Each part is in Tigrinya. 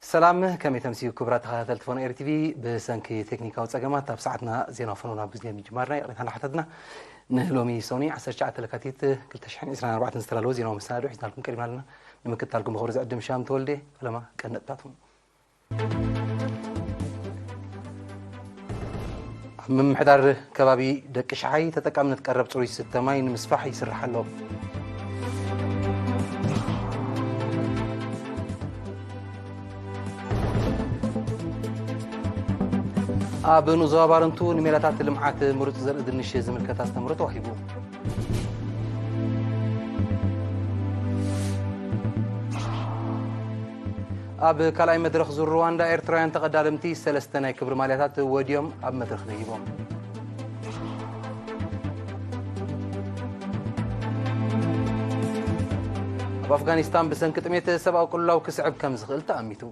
ሰላም፣ ከመይ ተምስዩ ክቡራት ተኸታተልቲ ፎን ኤሪ ቲቪ። ብሰንኪ ቴክኒካዊ ጸገማት ኣብ ሰዓትና ዜና ፈኖና ብዝኔ ምጅማርና ይቕሬታ እናሓተትና፣ ንሎሚ ሰኑይ ዓሰርተ ትሽዓተ ለካቲት ክልተ ሽሕን ዕስራን ኣርባዕተን ዝተዳለወ ዜናዊ መሰናድኦ ሒዝናልኩም ቀሪብና ኣለና። ንምክትታልኩም ብኽብሪ ዝዕድም ሻም ተወልደ። ፈለማ ቀንዲ ነጥብታቱ። ኣብ ምምሕዳር ከባቢ ደቂ ሸሓይ ተጠቃምነት ቀረብ ጽሩይ ዝስተ ማይ ንምስፋሕ ይስራሕ ኣሎ። ኣብ ንዞባ ባረንቱ ንሜላታት ልምዓት ምሩጽ ዘርኢ ድንሽ ዝምልከት ኣስተምህሮ ተዋሂቡ። ኣብ ካልኣይ መድረኽ ዙር ሩዋንዳ፣ ኤርትራውያን ተቐዳደምቲ ሰለስተ ናይ ክብሪ ማልያታት ወድዮም ኣብ መድረኽ ደይቦም። ኣብ ኣፍጋኒስታን ብሰንኪ ጥሜት ሰብኣዊ ቅልውላው ክስዕብ ከም ዝኽእል ተኣሚቱ።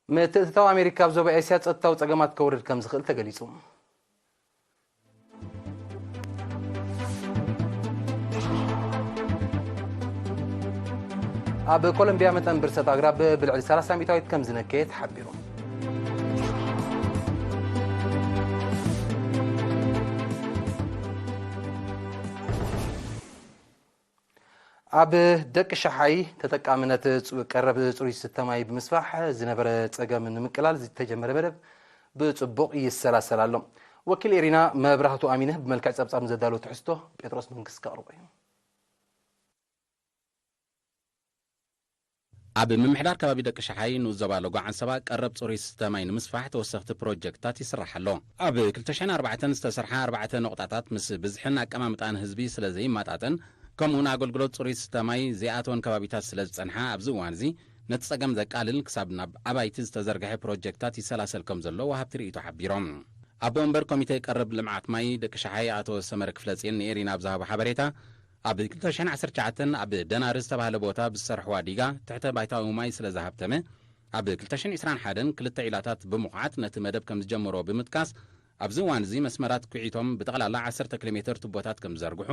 ምትእትታው ኣሜሪካ ኣብ ዞባ ኤስያ ጸጥታዊ ጸገማት ከውርድ ከም ዝኽእል ተገሊጹ። ኣብ ኮሎምቢያ መጠን ብርሰት ኣግራብ ብልዕሊ ሰላሳ ሚእታዊት ከም ዝነከየ ተሓቢሩ። ኣብ ደቂ ሸሓይ ተጠቃምነት ጽ-፣ ቀረብ ጽሩይ ዝስተ ማይ ብምስፋሕ ዝነበረ ጸገም ንምቅላል ዝተጀመረ መደብ ብጽቡቕ ይሰላሰል ኣሎ። ወኪል ኤሪና መብራህቱ ኣሚነ ብመልክዕ ጸብጻብ ንዘዳለዎ ትሕዝቶ ጴጥሮስ መንግስት ከቕርቦ እዩ። ኣብ ምምሕዳር ከባቢ ደቂ ሸሓይ ንኡስ ዞባ ሎጎ ዓንሰባ ቀረብ ጽሩይ ዝስተ ማይ ንምስፋሕ ተወሰኽቲ ፕሮጀክትታት ይስራሕ ኣሎ። ኣብ ክልተ ሽሕን ኣርባዕተን ዝተሰርሓ ኣርባዕተ ነቑጣታት ምስ ብዝሕን ኣቀማምጣን ህዝቢ ስለ ዘይመጣጠን፣ ከምኡውን ኣገልግሎት ጽሩይ ዝስተ ማይ ዘይኣተወን ከባቢታት ስለ ዝጸንሓ፣ ኣብዚ እዋን እዚ ነቲ ጸገም ዘቃልል ክሳብ ናብ ኣባይቲ ዝተዘርግሐ ፕሮጀክትታት ይሰላሰል ከም ዘሎ ወሃብቲ ርእይቶ ሓቢሮም። ኣቦ ወንበር ኮሚቴ ቀረብ ልምዓት ማይ ደቂ ሸሓይ ኣቶ ሰመረ ክፍለጽዮን ንኤሪና ኣብ ዝሃቦ ሓበሬታ፣ ኣብ ክልተ ሽሕን ዓሰርተ ትሽዓተን ኣብ ደናሪ ዝተባህለ ቦታ ብዝሰርሕዋ ዲጋ ትሕተ ባይታዊ ማይ ስለ ዝሃብተመ፣ ኣብ ክልተ ሽሕን ዕስራን ሓደን ክልተ ዒላታት ብምኹዓት ነቲ መደብ ከም ዝጀመሮ ብምጥቃስ፣ ኣብዚ እዋን እዚ መስመራት ኩዒቶም ብጠቕላላ ዓሰርተ ኪሎ ሜተር ቱቦታት ከም ዝዘርግሑ፣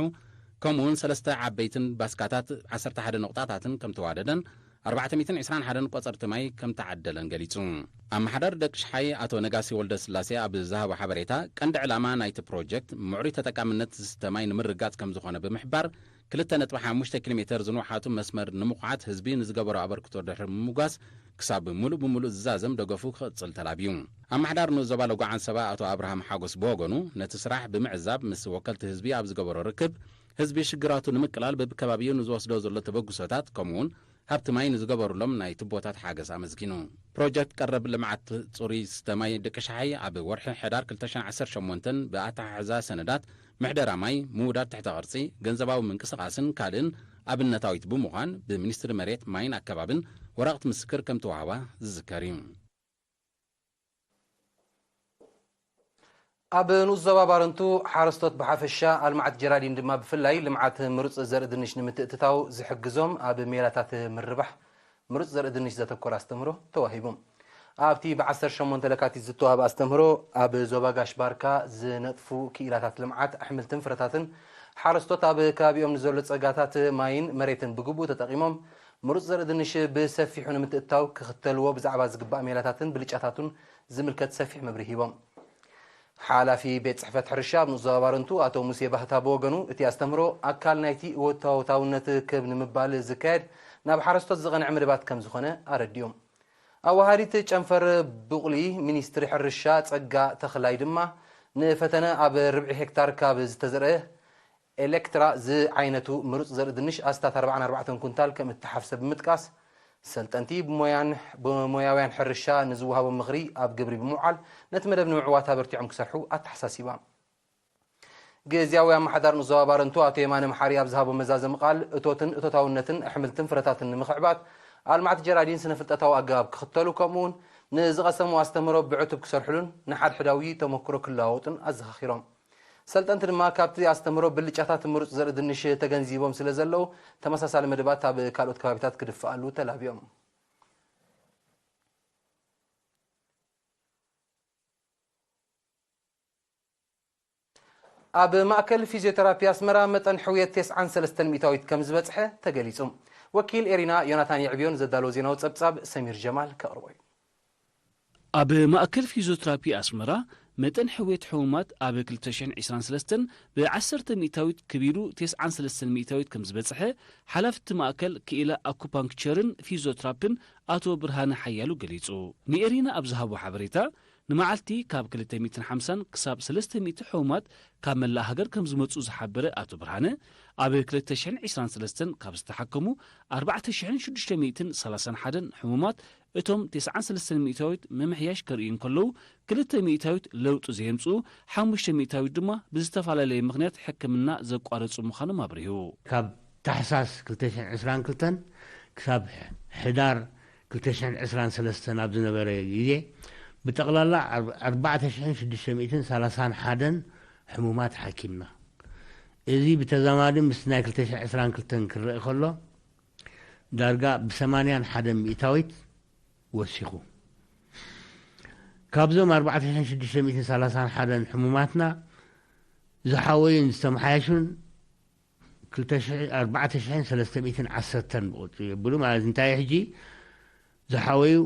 ከምኡውን ሰለስተ ዓበይትን ባስካታት ዓሰርተ ሓደ ነቑጣታትን ከም ተዋደደን ኣርባዕተ ሚእትን ዕስራን ሓደን ቆጸርቲ ማይ ከም ተዓደለን ገሊጹ። ኣመሓዳሪ ደቂ ሽሓይ ኣቶ ነጋሲ ወልደ ስላሴ ኣብ ዝሃቦ ሓበሬታ፣ ቀንዲ ዕላማ ናይቲ ፕሮጀክት ምዕሩይ ተጠቃምነት ዝስተ ማይ ንምርግጋጽ ከም ዝኾነ ብምሕባር፣ ክልተ ነጥቢ ሓሙሽተ ኪሎ ሜተር ዝንውሓቱ መስመር ንምኹዓት ህዝቢ ንዝገበሮ ኣበርክቶ ድሕሪ ምምጓስ፣ ክሳብ ምሉእ ብምሉእ ዝዛዘም ደገፉ ክቕጽል ተላብዩ። ኣመሓዳሪ ንኡስ ዞባ ሎጎ ዓንሰባ ኣቶ ኣብርሃም ሓጎስ ብወገኑ፣ ነቲ ስራሕ ብምዕዛብ ምስ ወከልቲ ህዝቢ ኣብ ዝገበሮ ርክብ፣ ህዝቢ ሽግራቱ ንምቅላል በብከባቢኡ ንዝወስዶ ዘሎ ተበግሶታት፣ ከምኡውን ሃብቲ ማይ ንዝገበሩሎም ናይ ቱቦታት ሓገዝ ኣመስጊኑ። ፕሮጀክት ቀረብ ልምዓት ጽሩይ ዝስተ ማይ ደቂ ሸሓይ ኣብ ወርሒ ሕዳር ክልተ ሽሕን ዓሰርተ ሸሞንተን ብኣተሓሕዛ ሰነዳት ምሕደራ ማይ፣ ምውዳድ ትሕተ ቅርጺ፣ ገንዘባዊ ምንቅስቓስን ካልእን ኣብነታዊት ብምዃን ብሚኒስትሪ መሬት፣ ማይን ኣከባብን ወረቕት ምስክር ከም ተዋህባ ዝዝከር እዩ። ኣብ ንኡስ ዞባ ባረንቱ ሓረስቶት ብሓፈሻ ኣልማዕት ጀራዲን ድማ ብፍላይ ልምዓት ምሩፅ ዘርኢ ድንሽ ንምትእትታው ዝሕግዞም ኣብ ሜላታት ምርባሕ ምሩፅ ዘርኢ ድንሽ ዘተኮረ ኣስተምህሮ ተዋሂቡ። ኣብቲ ብዓሰርተ ሸሞንተ ለካቲት ዝተዋህበ ኣስተምህሮ ኣብ ዞባ ጋሽ ባርካ ዝነጥፉ ክኢላታት ልምዓት ኣሕምልትን ፍረታትን ሓረስቶት ኣብ ከባቢኦም ንዘሎ ፀጋታት ማይን መሬትን ብግቡእ ተጠቒሞም ምሩፅ ዘርኢ ድንሽ ብሰፊሑ ንምትእትታው ክኽተልዎ ብዛዕባ ዝግባእ ሜላታትን ብልጫታቱን ዝምልከት ሰፊሕ መብርሂ ሂቦም። ሓላፊ ቤት ጽሕፈት ሕርሻ ኣብ ንኡስ ዞባ ባረንቱ ኣቶ ሙሴ ባህታ ብወገኑ፣ እቲ ኣስተምህሮ ኣካል ናይቲ እወታውታውነት ክብ ንምባል ዝካየድ ናብ ሓረስቶት ዝቐንዐ መደባት ከም ዝኾነ ኣረዲኦም። ኣወሃዲት ጨንፈር ብቑሊ ሚኒስትሪ ሕርሻ ጸጋ ተኽላይ ድማ፣ ንፈተነ ኣብ ርብዒ ሄክታር ካብ ዝተዘርአ ኤሌክትራ ዝዓይነቱ ምሩፅ ዘርኢ ድንሽ ኣስታት ኣርባዓን ኣርባዕተን ኩንታል ከም እተሓፍሰ ብምጥቃስ፣ ሰልጠንቲ ብሞያን ብሞያውያን ሕርሻ ንዝወሃቦም ምኽሪ ኣብ ግብሪ ብምውዓል ነቲ መደብ ንምዕዋት ኣበርቲዖም ክሰርሑ ኣተሓሳሲባ። ግዝያዊ ኣመሓዳሪ ንኡስ ዞባ ባረንቱ ኣቶ የማነ መሓሪ ኣብ ዝሃቦ መዛዘሚ ቃል፣ እቶትን እቶታውነትን ኣሕምልትን ፍረታትን ንምኽዕባት ኣልማዕቲ ጀራዲን ስነ ፍልጠታዊ ኣገባብ ክኽተሉ፣ ከምኡውን ንዝቐሰምዎ ኣስተምህሮ ብዕቱብ ክሰርሕሉን ንሓድሕዳዊ ተመክሮ ክለዋወጡን ኣዘኻኺሮም። ሰልጠንቲ ድማ ካብቲ ኣስተምህሮ ብልጫታት ምሩፅ ዘርኢ ድንሽ ተገንዚቦም ስለ ዘለዉ፣ ተመሳሳሊ መደባት ኣብ ካልኦት ከባቢታት ክድፈኣሉ ተላብዮም። ኣብ ማእከል ፊዚዮቴራፒ ኣስመራ መጠን ሕውየት ተስዓን ሰለስተን ሚእታዊት ከም ዝበጽሐ ተገሊጹ። ወኪል ኤሪና ዮናታን የዕብዮን ዘዳለዎ ዜናዊ ጸብጻብ ሰሚር ጀማል ከቕርቦ እዩ። ኣብ ማእከል ፊዚዮቴራፒ ኣስመራ መጠን ሕውየት ሕሙማት ኣብ ክልተ ሽሕን ዕስራን ሰለስተን ብ10 ሚእታዊት ክቢሩ ተስዓን ሰለስተን ሚእታዊት ከም ዝበጽሐ ሓላፊ እቲ ማእከል ክኢላ ኣኩፓንክቸርን ፊዚዮቴራፒን ኣቶ ብርሃነ ሓያሉ ገሊጹ። ንኤሪና ኣብ ዝሃቦ ሓበሬታ፣ ንመዓልቲ ካብ ክልተ ሚእትን ሓምሳን ክሳብ ሰለስተ ሚእቲ ሕሙማት ካብ መላእ ሃገር ከም ዝመጹ ዝሓበረ ኣቶ ብርሃነ፣ ኣብ ክልተ ሽሕን ዕስራን ሰለስተን ካብ ዝተሓከሙ ኣርባዕተ ሽሕን ሽዱሽተ ሚእትን ሰላሳን ሓደን ሕሙማት፣ እቶም ተስዓን ሰለስተን ሚእታዊት ምምሕያሽ ከርእዩ እንከለዉ፣ ክልተ ሚእታዊት ለውጢ ዘየምጽኡ፣ ሓሙሽተ ሚእታዊት ድማ ብዝተፈላለየ ምኽንያት ሕክምና ዘቋረጹ ምዃኖም ኣብሪሁ። ካብ ታሕሳስ ክልተ ሽሕን ዕስራን ክልተን ክሳብ ሕዳር ክልተ ሽሕን ዕስራን ሰለስተን ኣብ ዝነበረ ግዜ፣ ብጠቕላላ ኣርባዕተ ሽሕን ሽዱሽተ ሚእትን ሰላሳን ሓደን ሕሙማት ሓኪምና። እዚ ብተዛማዲ ምስ ናይ ክልተ ሽሕን ዕስራን ክልተን ክረአ ከሎ፣ ዳርጋ ብሰማንያን ሓደን ሚእታዊት ወሲኹ። ካብዞም ኣርባዕተ ሽሕን ሽዱሽተ ሚእትን ሰላሳን ሓደን ሕሙማትና ዝሓወዩን ዝተመሓየሹን ክልተ ሽሕ፣ ኣርባዕተ ሽሕን ሰለስተ ሚእትን ዓሰርተን ብቑጽሪ የብሉ። ማለት እንታይ፣ ሕጂ ዝሓወዩ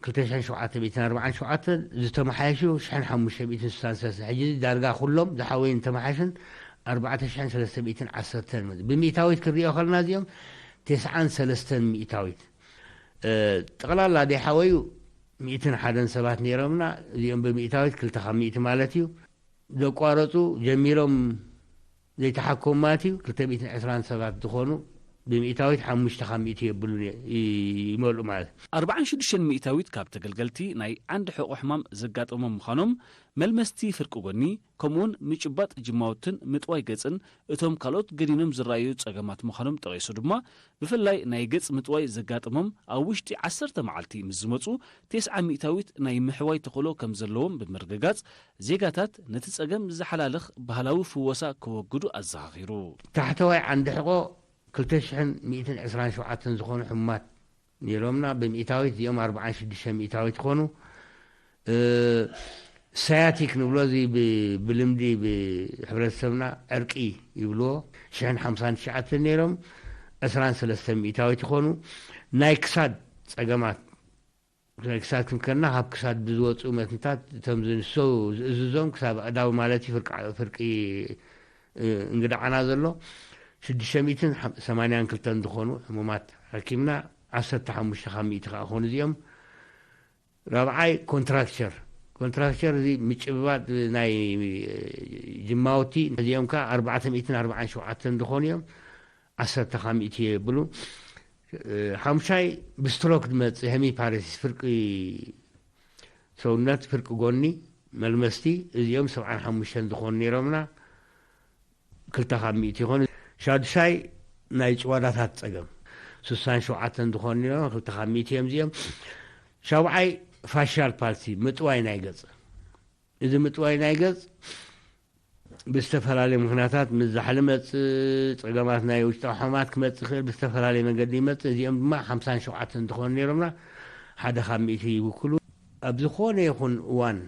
ክልተ ሽሕን ሸውዓተ ሚእትን ኣርባዓን ሸውዓተን፣ ዝተመሓየሹ ሽሕን ሓሙሽተ ሚእትን ስሳን ሰለስተን። ሕጂ ዳርጋ ኩሎም ዝሓወዩን ዝተመሓየሹን ኣርባዕተ ሽሕን ሰለስተ ሚእትን ዓሰርተን። ብሚእታዊት ክንሪኦ ከለና፣ እዚኦም ተስዓን ሰለስተን ሚእታዊት። እ፣ ጠቕላላ ዘይሓወዩ ሚእትን ሓደን ሰባት ነይሮምና። እዚኦም ብሚእታዊት ክልተ ካብ ሚእቲ ማለት እዩ። ዘቋረጹ፣ ጀሚሮም ዘይተሓከሙ ማለት እዩ፣ ክልተ ሚእትን ዕስራን ሰባት ዝኾኑ፣ ብሚእታዊት ሓሙሽተ ካብ ሚእቲ የብሉን፣ ይ-፣ ይመልኡ ማለት። ኣርባዓን ሽዱሽተን ሚእታዊት ካብ ተገልገልቲ ናይ ዓንዲ ሕቖ ሕማም ዘጋጠሞም ምዃኖም፣ መልመስቲ ፍርቂ ጎኒ፣ ከምኡውን ምጭባጥ ጅማውትን ምጥዋይ ገጽን እቶም ካልኦት ገኒኖም ዝረኣዩ ጸገማት ምዃኖም ጠቒሱ ድማ፣ ብፍላይ ናይ ገጽ ምጥዋይ ዘጋጠሞም ኣብ ውሽጢ ዓሰርተ መዓልቲ ምስ ዝመጹ፣ ተስዓ ሚእታዊት ናይ ምሕዋይ ተኽእሎ ከም ዘለዎም ብምርግጋጽ፣ ዜጋታት ነቲ ጸገም ዝሓላልኽ ባህላዊ ፍወሳ ከወግዱ ኣዘኻኺሩ። ታሕተዋይ ዓንዲ ሕቖ ክልተ ሽሕን ሚእትን ዕስራን ሸውዓተን ዝኾኑ ሕሙማት ነይሮምና። ብሚእታዊት እዚኦም ኣርባዓን ሽዱሽተ ሚእታዊት ይኾኑ። እ፣ ሳያቲክ ንብሎ፣ እዚ ብ-፣ ብልምዲ ብሕብረተሰብና ዕርቂ ይብልዎ፣ ሽሕን ሓምሳን ትሽዓተን ነይሮም፣ ዕስራን ሰለስተን ሚእታዊት ይኾኑ። ናይ ክሳድ ጸገማት፣ ናይ ክሳድ ክንከና፣ ካብ ክሳድ ብዝወፁ መትንታት፣ እቶም ዝንሶ ዝእዝዞም ክሳብ ኣእዳው ማለት እዩ፣ ፍርቂ፣ ፍርቂ፣ እ፣ እንግዳዓና ዘሎ፣ ሽዱሽተ ሚእትን ሰማንያን ክልተን ዝኾኑ ሕሙማት ሓኪምና፣ ዓሰርተ ሓሙሽተ ካብ ሚእቲ ከዓ ኾኑ እዚኦም። ራብዓይ ኮንትራክቸር። ኮንትራክቸር እዚ ምጭብባጥ ናይ ጅማውቲ፣ እዚኦም ከዓ ኣርባዕተ ሚእትን ኣርባዓን ሸውዓተን ዝኾኑ እዮም። ዓሰርተ ካብ ሚእቲ የብሉ። ሓሙሻይ ብስትሮክ ዝመጽእ ሄሚፓሬሲስ፣ ፍርቂ ሰውነት፣ ፍርቂ ጎኒ፣ መልመስቲ፣ እዚኦም ሰብዓን ሓሙሽተን ዝኾኑ ነይሮምና። ክልተ ካብ ሚእቲ ይኾኑ። ሻዱሻይ ናይ ጭዋዳታት ጸገም፣ ስሳን ሸውዓተን ዝኾኑ ነይሮም፣ ክልተ ካብ ሚእቲ እዮም እዚኦም። ሻብዓይ ፋሻል ፓልሲ፣ ምጥዋይ ናይ ገጽ። እዚ ምጥዋይ ናይ ገጽ ብዝተፈላለዩ ምኽንያታት ምስ ዛሕሊ መጽእ፣ ጸገማት ናይ ውሽጣዊ ሕማማት ክመጽእ ይኽእል፣ ብዝተፈላለየ መንገዲ ይመጽእ። እዚኦም ድማ ሓምሳን ሸውዓተን ዝኾኑ ነይሮምና፣ ሓደ ካብ ሚእቲ ይውክሉ። ኣብ ዝኾነ ይኹን እዋን፣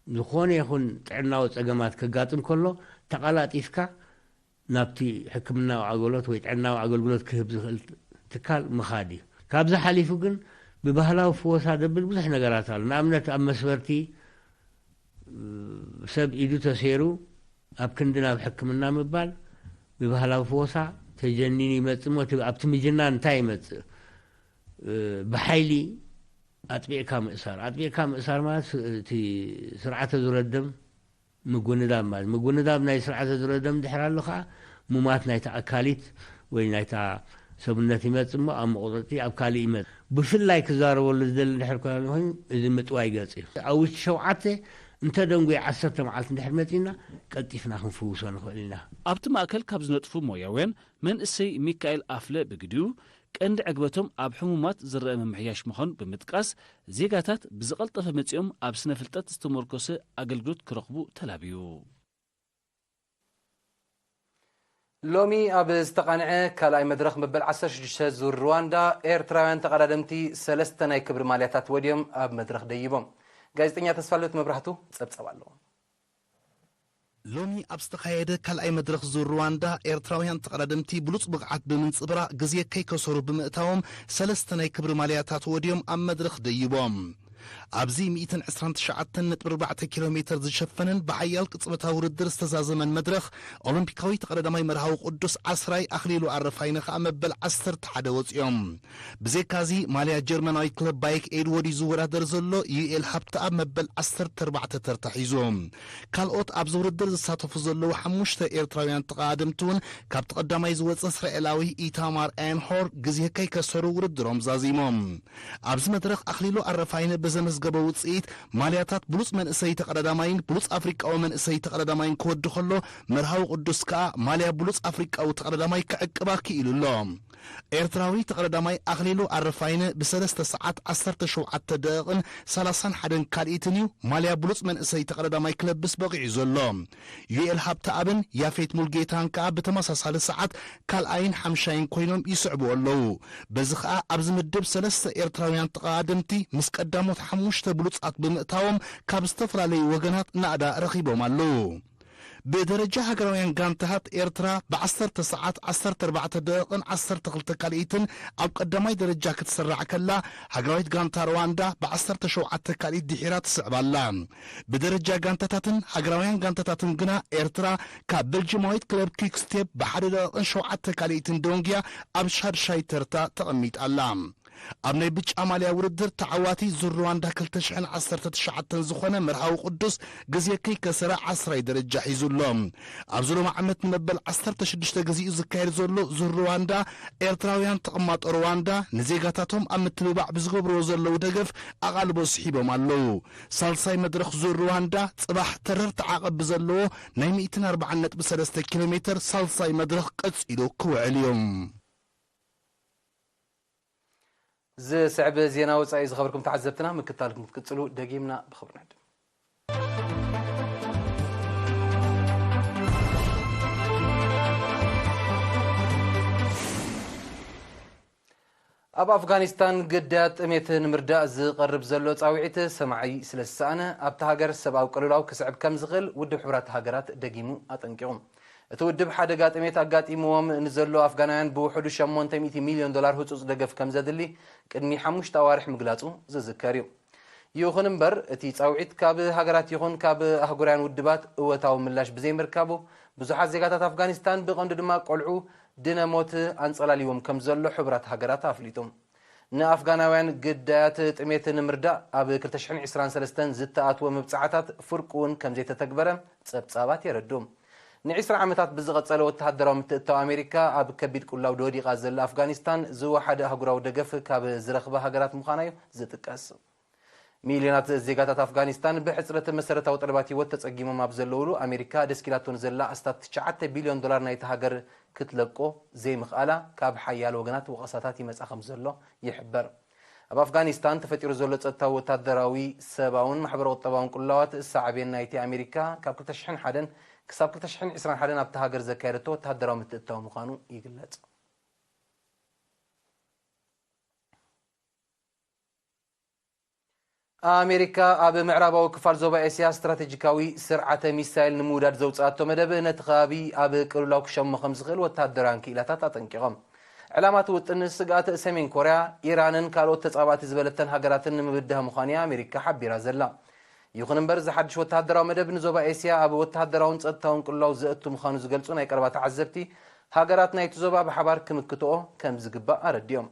ዝኾነ ይኹን ጥዕናዊ ጸገማት ከጋጥም ከሎ፣ ተቐላጢፍካ ናብቲ ሕክምናዊ ኣገልግሎት ወይ ጥዕናዊ ኣገልግሎት ክህብ ዝኽእል ትካል ምኻድ እዩ። ካብዚ ሓሊፉ ግን ብባህላዊ ፍወሳ ዘብል ብዙሕ ነገራት ኣሎ። ንኣብነት ኣብ መስበርቲ፣ እ፣ ሰብ ኢዱ ተሰይሩ ኣብ ክንዲ ናብ ሕክምና ምባል ብባህላዊ ፍወሳ ተጀኒኑ ይመጽእ እሞ፣ እቲ፣ ኣብቲ ምጅናን እንታይ ይመጽእ? እ፣ ብሓይሊ ኣጥቢቕካ ምእሳር። ኣጥቢቕካ ምእሳር ማለት ስ-፣ እቲ ስርዓተ ዙረ ደም ምጉንዳብ ማለት። ምጉንዳብ ናይ ስርዓተ ዙረ ደም ድሕር ኣሎ ከዓ፣ ሙማት ናይታ ኣካሊት ወይ ናይታ ሰብነት ይመጽእ እሞ፣ ኣብ መቑረጢ ኣብ ካልእ ይመጽእ። ብፍላይ ክዛረበሉ ዝደሊ ድሕር ኮይኑ፣ እዚ ምጥዋይ ገጽ እዩ። ኣብ ውሽጢ ሸውዓተ እንተ ደንጉዩ ዓሰርተ መዓልቲ እንድሕር መጺእና፣ ቀልጢፍና ክንፍውሶ ንኽእል ኢና። ኣብቲ ማእከል ካብ ዝነጥፉ ሞያውያን፣ መንእሰይ ሚካኤል ኣፍለ ብግዲኡ፣ ቀንዲ ዕግበቶም ኣብ ሕሙማት ዝረአ ምምሕያሽ ምዃኑ ብምጥቃስ፣ ዜጋታት ብዝቐልጠፈ መጺኦም ኣብ ስነ ፍልጠት ዝተመርኮሰ ኣገልግሎት ክረኽቡ ተላብዩ። ሎሚ ኣብ ዝተቓንዐ ካልኣይ መድረኽ መበል ዓሰርተ ሽዱሽተ ዙር ሩዋንዳ፣ ኤርትራውያን ተቐዳደምቲ ሰለስተ ናይ ክብሪ ማልያታት ወድዮም ኣብ መድረኽ ደይቦም። ጋዜጠኛ ተስፋልደት መብራህቱ ጸብጸብ ኣለዎ። ሎሚ ኣብ ዝተኻየደ ካልኣይ መድረኽ ዙር ሩዋንዳ፣ ኤርትራውያን ተቐዳደምቲ ብሉጽ ብቕዓት ብምንጽብራቕ ግዜ ከይከሰሩ ብምእታዎም፣ ሰለስተ ናይ ክብሪ ማልያታት ወድዮም ኣብ መድረኽ ደይቦም። ኣብዚ ሚእትን ዕስራን ትሽዓተን ነጥቢ ኣርባዕተ ኪሎ ሜተር ዝሸፈነን ብሓያል ቅጽበታዊ ውድድር ዝተዛዘመን መድረኽ፣ ኦሎምፒካዊ ተቐዳዳማይ መርሃዊ ቅዱስ ዓስራይ ኣኽሊሉ ኣረፋይነ ከኣ መበል ዓሰርተ ሓደ ወጺኦም። ብዘይካዚ፣ ማልያ ጀርመናዊ ክለብ ባይክ ኤድወርድ እዩ ዝወዳደር ዘሎ፣ ዩኤል ሃብተኣብ መበል ዓሰርተ ኣርባዕተ ተርታ ሒዙ። ካልኦት ኣብዚ ውድድር ዝሳተፉ ዘለዉ ሓሙሽተ ኤርትራውያን ተቐዳደምቲ እውን ካብቲ ቀዳማይ ዝወጸ እስራኤላዊ ኢታማር ኣየንሆር ግዜ ከይከሰሩ ውድድሮም ዛዚሞም። ኣብዚ መድረኽ ኣኽሊሉ ኣረፋይነ ብዘመዝገቦ ውጽኢት ማልያታት ብሉጽ መንእሰይ ተቐዳዳማይን ብሉጽ ኣፍሪቃዊ መንእሰይ ተቐዳዳማይን ክወዲ ከሎ፣ መርሃዊ ቅዱስ ከኣ ማልያ ብሉጽ ኣፍሪቃዊ ተቐዳዳማይ ክዕቅባ ክኢሉ ኣሎ። ኤርትራዊ ተቐዳዳማይ ኣኽሊሉ ኣረፋይነ ብሰለስተ ሰዓት ዓሰርተ ሸውዓተ ደቂቕን ሰላሳን ሓደን ካልኢትን እዩ ማልያ ብሉጽ መንእሰይ ተቐዳዳማይ ክለብስ በቒዑ ዘሎ። ዩኤል ሃብተኣብን ያፌት ሙልጌታን ከኣ ብተመሳሳሊ ሰዓት ካልኣይን ሓምሻይን ኮይኖም ይስዕብዎ ኣለዉ። በዚ ከኣ ኣብዚ ምድብ ሰለስተ ኤርትራውያን ተቐዳደምቲ ምስ ቀዳሞት ሓሙሽተ ብሉጻት ብምእታዎም ካብ ዝተፈላለዩ ወገናት ናእዳ ረኺቦም ኣለዉ። ብደረጃ ሃገራውያን ጋንታታት ኤርትራ ብ ዓሰርተ ሰዓት ዓሰርተ ኣርባዕተ ደቂቕን ዓሰርተ ክልተ ካልኢትን ኣብ ቀዳማይ ደረጃ ክትስራዕ ከላ፣ ሃገራዊት ጋንታ ሩዋንዳ ብ ዓሰርተ ሸውዓተ ካልኢት ድሒራ ትስዕብ ኣላ። ብደረጃ ጋንታታትን ሃገራውያን ጋንታታትን ግና ኤርትራ ካብ በልጅማዊት ክለብ ኪክስቴፕ ብሓደ ደቂቕን ሸውዓተ ካልኢትን ደንጉያ ኣብ ሻድሻይ ተርታ ተቐሚጣ ኣላ። ኣብ ናይ ብጫ ማልያ ውድድር ተዓዋቲ ዙር ሩዋንዳ ክልተ ሽሕን ዓሰርተ ትሽዓተን ዝኾነ መርሃዊ ቅዱስ ግዜ ከይከሰረ ዓስራይ ደረጃ ሒዙ ኣሎ። ኣብዚ ሎሚ ዓመት ንመበል ዓሰርተ ሽዱሽተ ግዜኡ ዝካየድ ዘሎ ዙር ሩዋንዳ፣ ኤርትራውያን ተቐማጦ ሩዋንዳ ንዜጋታቶም ኣብ ምትብባዕ ብዝገብርዎ ዘለዉ ደገፍ ኣቓልቦ ስሒቦም ኣለዉ። ሳልሳይ መድረኽ ዙር ሩዋንዳ ጽባሕ ተረርቲ ዓቐብ ብዘለዎ ናይ ሚእትን ኣርባዓን ነጥቢ ሰለስተ ኪሎ ሜተር ሳልሳይ መድረኽ ቀጺሉ ክውዕል እዩ። ዝስዕብ ዜና ወጻኢ ዝኸበርኩም ተዓዘብትና ምክታልኩም ክትቅጽሉ ደጊምና ብኽብሪ ንዕድም። ኣብ ኣፍጋኒስታን ግዳያት ጥሜት ንምርዳእ ዝቐርብ ዘሎ ጻውዒት ሰማዒ ስለ ዝሰኣነ፣ ኣብታ ሃገር ሰብኣዊ ቅልውላው ክስዕብ ከም ዝኽእል ውድብ ሕቡራት ሃገራት ደጊሙ ኣጠንቂቑ። እቲ ውድብ ሓደጋ ጥሜት ኣጋጢምዎም ንዘሎ ኣፍጋናውያን ብውሕዱ ሸሞንተ ሚእቲ ሚልዮን ዶላር ህጹጽ ደገፍ ከም ዘድሊ ቅድሚ ሓሙሽተ ኣዋርሕ ምግላጹ ዝዝከር እዩ። ይኹን እምበር፣ እቲ ጻውዒት ካብ ሃገራት ይኹን ካብ ኣህጉራውያን ውድባት እወታዊ ምላሽ ብዘይምርካቡ፣ ብዙሓት ዜጋታት ኣፍጋኒስታን፣ ብቐንዱ ድማ ቆልዑ፣ ድነ ሞት ኣንጸላልይዎም ከም ዘሎ ሕቡራት ሃገራት ኣፍሊጡ። ንኣፍጋናውያን ግዳያት ጥሜት ንምርዳእ ኣብ ክልተ ሽሕን ዕስራን ሰለስተን ዝተኣትወ መብጽዓታት ፍርቁ እውን ከም ዘይተተግበረ ጸብጻባት የረድኡ። ንዒስራ ዓመታት ብዝቐጸለ ወተሃደራዊ ምትእትታው ኣሜሪካ ኣብ ከቢድ ቅልውላው ወዲቓ ዘላ ኣፍጋኒስታን ዝወሓደ ኣህጉራዊ ደገፍ ካብ ዝረኽባ ሃገራት ምዃና እዩ ዝጥቀስ። ሚልዮናት ዜጋታት ኣፍጋኒስታን ብሕጽረት መሰረታዊ ጠለባት ህይወት ተጸጊሞም ኣብ ዘለውሉ፣ ኣሜሪካ ደስኪላቶ ንዘላ ኣስታት ትሽዓተ ቢልዮን ዶላር ናይታ ሃገር ክትለቆ ዘይምኽኣላ ካብ ሓያሎ ወገናት ወቐሳታት ይመጻ ከም ዘሎ ይሕበር። ኣብ ኣፍጋኒስታን ተፈጢሩ ዘሎ ጸጥታዊ፣ ወታደራዊ፣ ሰብኣውን ማሕበረ-ቁጠባውን ቅልውላዋት ሳዕቤን ናይቲ ኣሜሪካ ካብ ክልተ ሽሕን ሓደን ክሳብ ክልተ ሽሕን ዕስራን ሓደን ኣብታ ሃገር ዘካየደቶ ወተሃደራዊ ምትእትታው ምዃኑ ይግለጽ። ኣሜሪካ ኣብ ምዕራባዊ ክፋል ዞባ ኤስያ ስትራቴጂካዊ ስርዓተ ሚሳይል ንምውዳድ ዘውፅኣቶ መደብ ነቲ ከባቢ ኣብ ቅልውላው ክሸሞ ከም ዝኽእል ወተሃደራውያን ክኢላታት ኣጠንቂቖም። ዕላማ እቲ ውጥን ስግኣት ሰሜን ኮርያ፣ ኢራንን ካልኦት ተፃባእቲ ዝበለተን ሃገራትን ንምብዳህ ምዃኑ እያ ኣሜሪካ ሓቢራ ዘላ። ይኹን እምበር፣ እዚ ሓድሽ ወተሃደራዊ መደብ ንዞባ ኤስያ ኣብ ወተሃደራውን ጸጥታውን ቅልውላው ዘእቱ ምዃኑ ዝገልጹ ናይ ቀረባ ተዓዘብቲ፣ ሃገራት ናይቲ ዞባ ብሓባር ክምክትኦ ከም ዝግባእ ኣረዲኦም።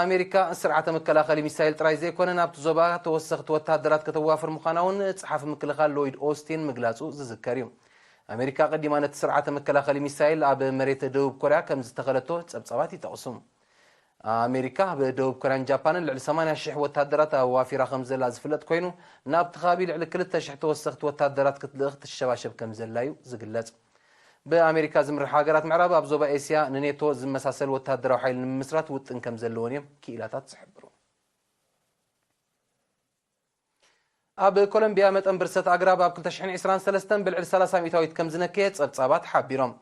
ኣሜሪካ ስርዓተ መከላኸሊ ሚሳይል ጥራይ ዘይኮነ፣ ናብቲ ዞባ ተወሰኽቲ ወተሃደራት ከተዋፍር ምዃና እውን ጸሓፊ ምክልኻል ሎይድ ኦስቲን ምግላጹ ዝዝከር እዩ። ኣሜሪካ ቀዲማ ነቲ ስርዓተ መከላኸሊ ሚሳይል ኣብ መሬት ደቡብ ኮርያ ከም ዝተኸለቶ ጸብጻባት ይጠቕሱ። ኣሜሪካ ኣብ ደቡብ ኮርያን ጃፓንን ልዕሊ ሰማንያ ሽሕ ወተሃደራት ኣዋፊራ ከም ዘላ ዝፍለጥ ኮይኑ፣ ናብቲ ከባቢ ልዕሊ ክልተ ሽሕ ተወሰኽቲ ወተሃደራት ክትልእኽ ትሸባሸብ ከም ዘላ እዩ ዝግለጽ። ብኣሜሪካ ዝምራሕ ሃገራት ምዕራብ ኣብ ዞባ ኤስያ ንኔቶ ዝመሳሰል ወተሃደራዊ ሓይሊ ንምምስራት ውጥን ከም ዘለወን እዮም ክኢላታት ዝሕብሩ። ኣብ ኮሎምቢያ መጠን ብርሰት ኣግራብ ኣብ ክልተ ሽሕን ዕስራን ሰለስተን ብልዕሊ ሰላሳ ሚእታዊት ከም ዝነከየ ጸብጻባት ሓቢሮም።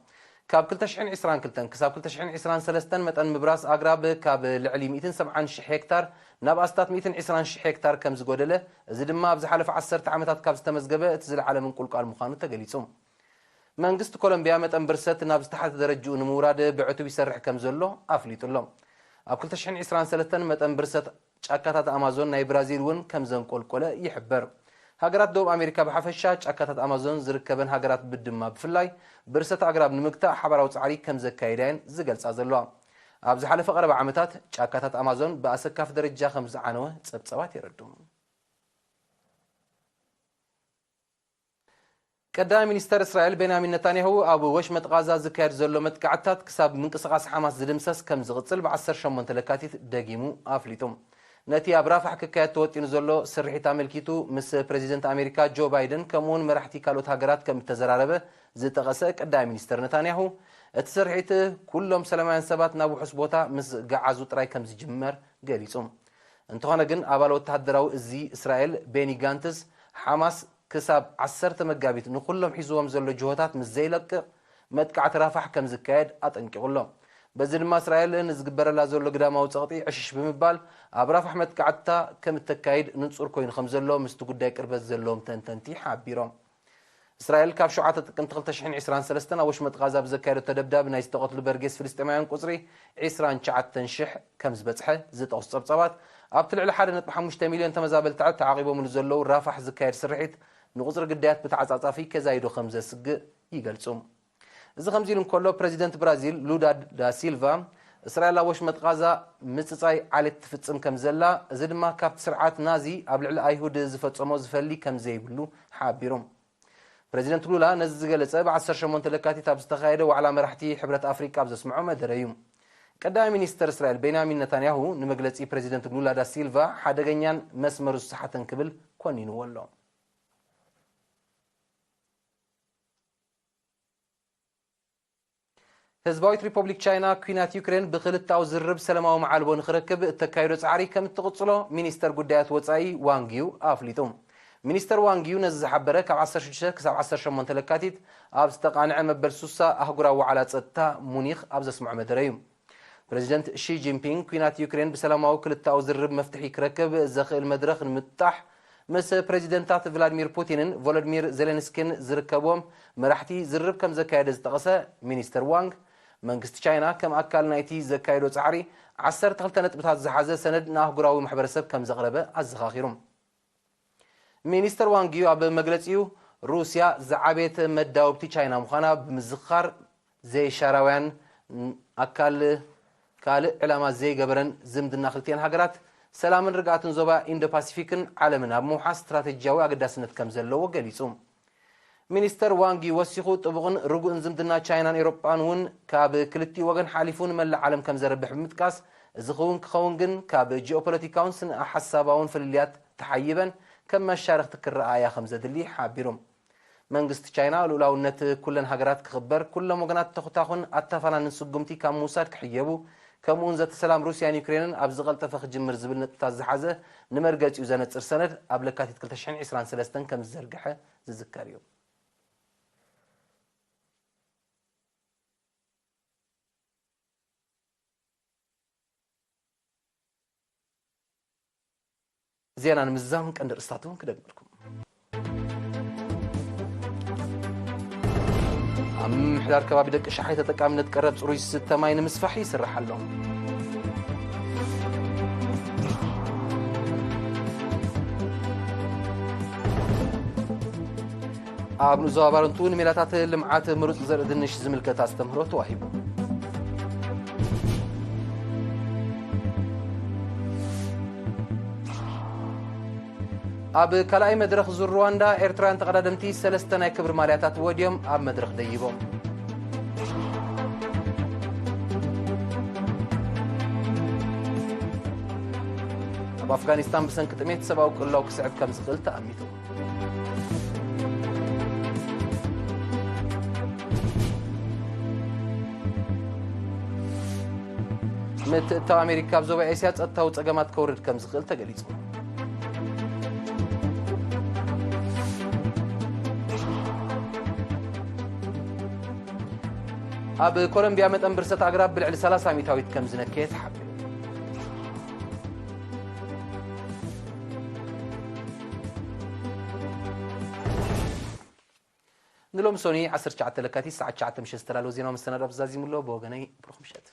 ካብ ክልተ ሽሕን ዕስራን ክልተን ክሳብ ክልተ ሽሕን ዕስራን ሰለስተን መጠን ምብራስ ኣግራብ ካብ ልዕሊ ሚእትን ሰብዓን ሽሕ ሄክታር ናብ ኣስታት ሚእትን ዕስራን ሽሕ ሄክታር ከም ዝጎደለ፣ እዚ ድማ ኣብ ዝሓለፈ ዓሰርተ ዓመታት ካብ ዝተመዝገበ እቲ ዝለዓለ ምንቁልቋል ምዃኑ ተገሊጹ። መንግስቲ ኮሎምቢያ መጠን ብርሰት ናብ ዝተሓተ ደረጅኡ ንምውራድ ብዕቱብ ይሰርሕ ከም ዘሎ ኣፍሊጡ ኣሎ። ኣብ ክልተ ሽሕን ዕስራን ሰለስተን መጠን ብርሰት ጫካታት ኣማዞን ናይ ብራዚል እውን ከም ዘንቆልቆለ ይሕበር። ሃገራት ደቡብ ኣሜሪካ ብሓፈሻ፣ ጫካታት ኣማዞን ዝርከበን ሃገራት ድማ ብፍላይ፣ ብርሰት ኣግራብ ንምግታእ ሓባራዊ ጻዕሪ ከም ዘካየዳ እየን ዝገልጻ ዘለዋ። ኣብ ዝሓለፈ ቀረባ ዓመታት፣ ጫካታት ኣማዞን ብኣሰካፊ ደረጃ ከም ዝዓነወ ጸብጸባት የረድኡ። ቀዳማይ ሚኒስተር እስራኤል ቤንያሚን ነታንያሁ፣ ኣብ ወሽመጥ ቓዛ ዝካየድ ዘሎ መጥቃዕትታት ክሳብ ምንቅስቓስ ሓማስ ዝድምሰስ ከም ዝቕጽል ብ ዓሰርተ ሸሞንተ ለካቲት ደጊሙ ኣፍሊጡ። ነቲ ኣብ ራፋሕ ክካየድ ተወጢኑ ዘሎ ስርሒት ኣመልኪቱ ምስ ፕረዚደንት ኣሜሪካ ጆ ባይደን ከምኡውን መራሕቲ ካልኦት ሃገራት ከም እተዘራረበ ዝጠቐሰ ቀዳማይ ሚኒስተር ነታንያሁ፣ እቲ ስርሒት ኩሎም ሰላማውያን ሰባት ናብ ውሑስ ቦታ ምስ ገዓዙ ጥራይ ከም ዝጅመር ገሊጹ። እንተኾነ ግን፣ ኣባል ወተሃደራዊ እዚ እስራኤል ቤኒ ጋንትስ፣ ሓማስ ክሳብ ዓሰርተ መጋቢት ንኹሎም ሒዝዎም ዘሎ ጅሆታት ምስ ዘይለቅቕ፣ መጥቃዕቲ ራፋሕ ከም ዝካየድ ኣጠንቂቑ ኣሎ። በዚ ድማ እስራኤል ንዝግበረላ ዘሎ ግዳማዊ ጸቕጢ ዕሽሽ ብምባል፣ ኣብ ራፋሕ መጥቃዕትታ ከም እተካይድ ንጹር ኮይኑ ከም ዘሎ ምስቲ ጉዳይ ቅርበት ዘለዎም ተንተንቲ ሓቢሮም። እስራኤል ካብ ሸውዓተ ጥቅምቲ ክልተ ሽሕን ዕስራን ሰለስተን ኣብ ወሽመጥ ቓዛ ብዘካየደቶ ደብዳብ ናይ ዝተቐትሉ በርጌስ ፍልስጤማውያን ቁጽሪ ዕስራን ትሽዓተን ሽሕ ከም ዝበጽሐ ዝጠቕሱ ጸብጻባት፣ ኣብቲ ልዕሊ ሓደ ነጥቢ ሓሙሽተ ሚልዮን ተመዛበልቲ ዓዲ ተዓቒቦምሉ ዘለዉ ራፋሕ ዝካየድ ስርሒት ንቁጽሪ ግዳያት ብተዓጻጻፊ ከዛይዶ ከም ዘስግእ ይገልጹ። እዚ ከምዚ ኢሉ እንከሎ፣ ፕረዚደንት ብራዚል ሉላ ዳ ሲልቫ፣ እስራኤል ኣብ ወሽመጥ ቓዛ ምጽጻይ ዓሌት ትፍጽም ከም ዘላ፣ እዚ ድማ ካብቲ ስርዓት ናዚ ኣብ ልዕሊ ኣይሁድ ዝፈጸሞ ዝፈሊ ከም ዘይብሉ ሓቢሩ። ፕረዚደንት ሉላ ነዚ ዝገለጸ፣ ብ ዓሰርተ ሸሞንተ ለካቲት ኣብ ዝተኻየደ ዋዕላ መራሕቲ ሕብረት ኣፍሪቃ ኣብ ዘስምዖ መደረ እዩ። ቀዳማይ ሚኒስተር እስራኤል ቤንያሚን ነታንያሁ ንመግለጺ ፕረዚደንት ሉላ ዳ ሲልቫ ሓደገኛን መስመሩ ዝሰሓተን ክብል ኮኒንዎ ኣሎ። ህዝባዊት ሪፖብሊክ ቻይና፣ ኲናት ዩክሬን ብክልተኣዊ ዝርርብ ሰላማዊ መዓልቦ ንክረክብ እተካይዶ ጻዕሪ ከም እትቕጽሎ ሚኒስተር ጉዳያት ወጻኢ ዋንግ ዩ ኣፍሊጡ። ሚኒስተር ዋንግ ዩ ነዚ ዝሓበረ፣ ካብ ዓሰርተ ሽዱሽተ ክሳብ ዓሰርተ ሸሞንተ ለካቲት ኣብ ዝተቓንዐ መበል ሱሳ ኣህጉራዊ ዋዕላ ጸጥታ ሙኒኽ ኣብ ዘስምዖ መደረ እዩ። ፕረዚደንት ሺ ጂንፒንግ፣ ኲናት ዩክሬን ብሰላማዊ ክልተኣዊ ዝርርብ መፍትሒ ክረክብ ዘኽእል መድረኽ ንምጥጣሕ፣ ምስ ፕረዚደንታት ቭላድሚር ፑቲንን ቮሎድሚር ዜሌንስኪን ዝርከብዎም መራሕቲ ዝርርብ ከም ዘካየደ ዝጠቐሰ ሚኒስተር ዋንግ፣ መንግስቲ ቻይና ከም ኣካል ናይቲ ዘካየዶ ጻዕሪ፣ ዓሰርተ ክልተ ነጥብታት ዝሓዘ ሰነድ ንኣህጉራዊ ማሕበረሰብ ከም ዘቕረበ ኣዘኻኺሩ። ሚኒስተር ዋንግ ዩ ኣብ መግለጺኡ፣ ሩስያ ዝዓበየት መዳውብቲ ቻይና ምዃና ብምዝኻር፣ ዘይሻራውያን ኣካል ካልእ ዕላማ ዘይገበረን ዝምድና ክልቲኤን ሃገራት፣ ሰላምን ርግኣትን ዞባ ኢንዶ ፓሲፊክን ዓለምን ኣብ ምውሓስ ስትራተጂያዊ ኣገዳስነት ከም ዘለዎ ገሊጹ። ሚኒስተር ዋንግ ዩ ወሲኹ፣ ጥቡቕን ርጉእን ዝምድና ቻይናን ኤውሮጳን እውን ካብ ክልቲኡ ወገን ሓሊፉ ንመላእ ዓለም ከም ዘረብሕ ብምጥቃስ፣ እዚ ክውን ክኸውን ግን ካብ ጂኦፖለቲካውን ስነ ሓሳባውን ፍልልያት ተሓይበን ከም መሻርኽቲ ክረኣያ ከም ዘድሊ ሓቢሩ። መንግስቲ ቻይና ልኡላውነት ኩለን ሃገራት ክኽበር፣ ኩሎም ወገናት ተኹታኹን ኣተፋናንን ስጉምቲ ካብ ምውሳድ ክሕየቡ፣ ከምኡውን ዘተ ሰላም ሩስያን ዩክሬንን ኣብ ዝቐልጠፈ ክጅምር ዝብል ነጥብታት ዝሓዘ ንመርገጺኡ ዘነጽር ሰነድ ኣብ ለካቲት ክልተ ሽሕን ዕስራን ሰለስተን ከም ዝዘርግሐ ዝዝከር እዩ። ዜና ንምዝዛም ቀንዲ ርእስታቱ ክደግመልኩም። ኣብ ምምሕዳር ከባቢ ደቂ ሸሓይ ተጠቃምነት ቀረብ ጽሩይ ዝስተ ማይ ንምስፋሕ ይስራሕ ኣሎ። ኣብ ንዞባ ባረንቱ ንሜላታት ልምዓት ምሩፅ ዘርኢ ድንሽ ዝምልከት ኣስተምህሮ ተዋሂቡ። ኣብ ካልኣይ መድረኽ ዙር ሩዋንዳ፣ ኤርትራውያን ተቐዳደምቲ ሰለስተ ናይ ክብሪ ማልያታት ወድዮም ኣብ መድረኽ ደይቦም። ኣብ ኣፍጋኒስታን ብሰንኪ ጥሜት ሰብኣዊ ቅልውላው ክስዕብ ከም ዝኽእል ተኣሚቱ። ምትእትታው ኣሜሪካ ኣብ ዞባ ኤስያ ጸጥታዊ ጸገማት ከውርድ ከም ዝኽእል ተገሊጹ። ኣብ ኮሎምቢያ መጠን ብርሰት ኣግራብ ብልዕሊ ሰላሳ ሚእታዊት ከም ዝነከየ ተሓቢሩ። ንሎም ሶኒ ዓሰርተ ትሽዓተ ለካቲት ሰዓት ትሽዓተ ምሸት ዝተዳለወ ዜናዊ መሰናዶ ኣብዚ ዛዚሙ ኣሎ። ብወገነይ ብሩኽ ምሸት።